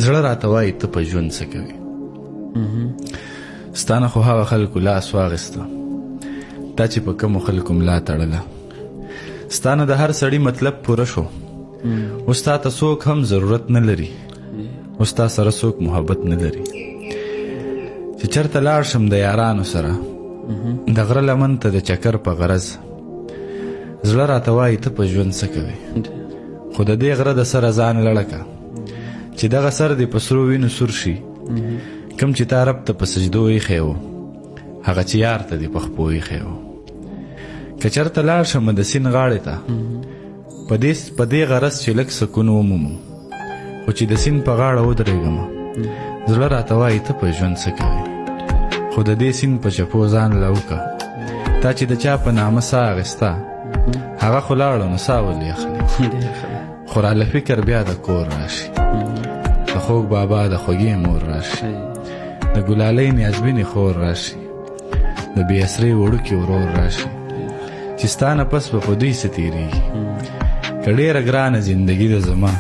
زړه راته وایي ته په ژوند څه کوې. ستا نه خو هغه خلکو لاس واخیسته تا چې په کومو خلکو ملا تړله. ستا نه د هر سړي مطلب پوره شو، اوس تا ته څوک هم ضرورت نه لري، اوس تا سره څوک محبت نه لري. چې چېرته لاړ شم د یارانو سره د غره لمن ته د چکر په غرض، زړه راته وایي ته په ژوند څه کوې. خو د دې غره د سره ځان لړه که چې دغه سر دې په سرو وینو سور شي، کوم چې تا رب ته په سجدو ایښی و، هغه چې یار ته دې په خپو ایښی و. که چېرته لاړ شم د سیند غاړې ته په دې غرض چې لږ سکون ومومم، خو چې د سیند په غاړه ودرېږم زړه راته وایي ته په ژوند څه کوې. خو د دې سیند په چپو ځان له وکه، تا چې د چا په نامه ساه اخیسته هغه خو لاړه نو ساه ولې اخلي. خو راله فکر بیا د کور راشي، د خوږ بابا د خوږې مور راشي، د ګلالۍ نیازبینې خور راشي، د بې اسرې وړوکي ورور راشي، چې ستا نه پس به په دوی څه تېرېږي. که ډېره ګرانه زندګي ده زما،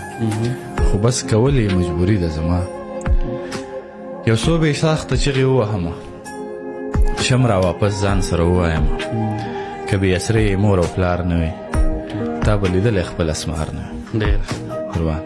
خو بس کول یې مجبوري ده زما. یو څو بې ساخته چغې ووهمه، شم را واپس ځان سره ووایم، که بې اسرې یې مور او پلار نه وي، تا به لیدلی خپل اسمار نه وي. ډېر قربان.